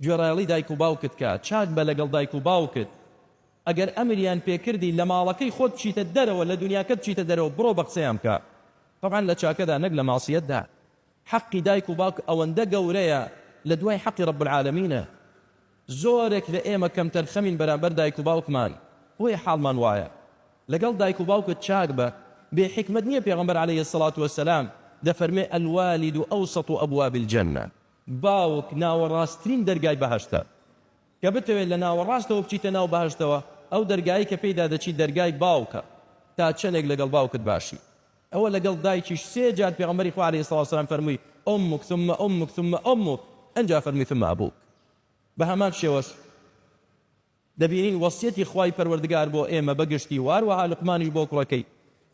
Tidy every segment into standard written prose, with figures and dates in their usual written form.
گوێڕایەڵی دایک و باوکت کە، چاک بە لەگەڵ دایک و باوکت، ئەگەر ئەمریان پێکردی لە ماڵەکەی خۆت بچیتە دەرەوە لە دونیاکەت بچیتە دەرەوە بڕۆ بە قسەیان بکە تەبعەن لە چاکەدا نەک لە مەعسیەتدا حەقی دایک و باوک ئەوەندە گەورەیە لە دوای حەقی رب العالمینە زۆرێک لە ئێمە کەمتەرخەمین بەرامبەر دایک و باوکمان بۆیە حاڵمان وایە لەگەڵ دایک و باوکت چاک بە بێ حیکمەت نیە پێغەمبەر علیە الصلوە والسلام دەفەرمێ الوالد اوسط ابواب الجنە باوک ناوەڕاستترین دەرگای بەهەشتە. کە بتەوێت لە ناوەڕاستەوە بچیتە ناو بەهەشتەوە، ئەو دەرگایەی کە پێیدا دەچیت دەرگای باوکە، تا چەندێک لەگەڵ باوکت باشی. ئەوە لەگەڵ دایکیش سێ جار پێغەمبەری خوا علیە الصلوە والسلام فەرمووی، امک ثم امک ثم امک، ئەنجا فەرمووی ثم ابوک. بە هەمان شێوەش. دەبینین وەسیەتی خوای پەروەردگار بۆ ئێمە بە گشتی و هەروەها لوقمانیش بۆ کوڕەکەی،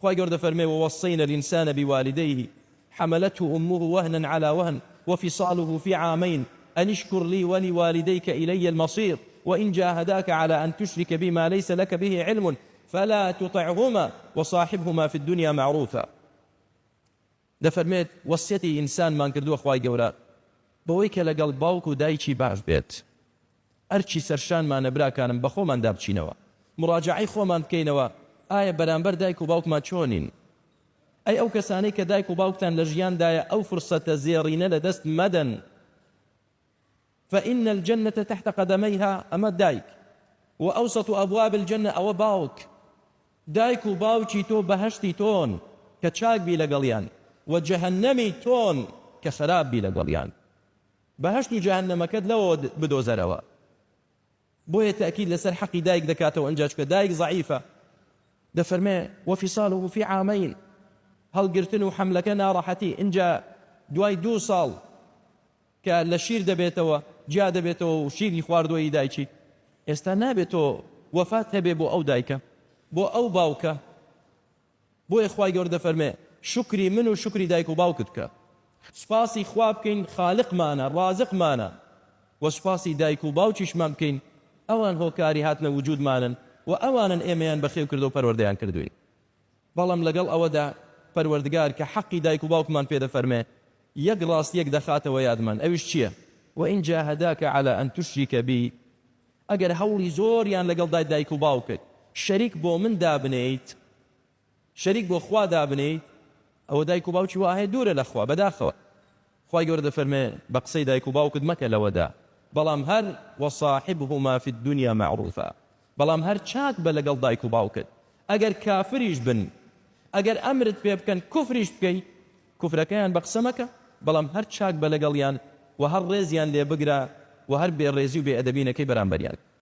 خوای گەورە دەفەرمێ، ووصینا الانسان بوالدیه حملته امه وهنا علی وهن وفصاله فی عامین ان اشکر لی ولوالدیک الی المصیر وان جاهداک علی ان تشرک بی ما لیس لک به علم فلا تطعهما وصاحبهما فی الدنیا معروفا. دەفەرمێت، وەسیەتی ئینسانمان کردووە خوای گەورە بەوەی کە لەگەڵ باوک و دایکی باش بێت، ئەرکی سەرشانمانە براکانم بەخۆماندا بچینەوە موراجەعەی خۆمان بکەینەوە ئایا بەرامبەر دایک و باوکمان چۆنین؟ ئەی ئەو کەسانەی کە دایک و باوکتان لە ژیاندایە ئەو فرسەتە زێڕینە لەدەست مەدەن. فإن الجنة تحت قدمیها ئەمە دایک وأوسط أبواب الجنە ئەوە باوک دایک و باوکی تۆ بەهەشتی تۆن کە چاک بی لەگەڵیان و جەهەنەمی تۆن کە خراپ بی لەگەڵیان بەهەشت و جەهەنەمەکەت لەوەوە بدۆزەرەوە بۆیە تەئکید لەسەر حەقی دایک دەکاتەوە ئنجا چونکە دایک زەعیفە دەفەرمێ وفصاله فی عامین هەڵگرتن و حەملەکە ناڕەحەتی ئنجا دوای دوو ساڵ کە لە شیر دەبێتەوە جیا دەبێتەوە و شیری خواردووە ی دایکی ئێستا نابێت تۆ وەفات هەبێ بۆ ئەو دایکە بۆ ئەو باوکە بۆیە خوای گەورە دەفەرمێ شوکری من و شوکری دایک و باوکت بکە سوپاسی خوا بکەین خالقمانە ڕازقمانە وە سوپاسی دایک و باوکیشمان بکەین ئەوان هۆکاری هاتنە وجودمانن و ئەوانن ئێمەیان بەخێو کردو پەروەردەیان کردوین بەڵام لەگەڵ ئەوەدا پەروەردگار کە حەقی دایک و باوکمان پێ دەفەرمێ یەک ڕاستیەک دەخاتەوە یادمان ئەویش چیە؟ وان جاهداک علی ان تشرک بی ئەگەر هەوڵی زۆریان لەگەڵ دای دایک و باوکت شەریک بۆ من دابنێیت شەریک بۆ خوا دابنێیت ئەوە دایک و باوکی وا هەیە دوورە لە خوا بەداخەوە خوای گەورە دەفەرمێ بە قسەی دایک و باوکت مەکە لەوەدا بەڵام هەر وصاحبهما فی الدنیا معروفا بەڵام هەر چاک بە لەگەڵ دایک و باوکت ئەگەر کافریش بن ئەگەر ئەمرت پێ بکەن کوفریش بکەی کوفرەکەیان بە قسە مەکە بەڵام هەر چاک بە لەگەڵیان و هەر ڕێزیان لێ بگرە و هەر بێ ڕێزی و بێ ئەدەبی نەکەی بەرامبەریان.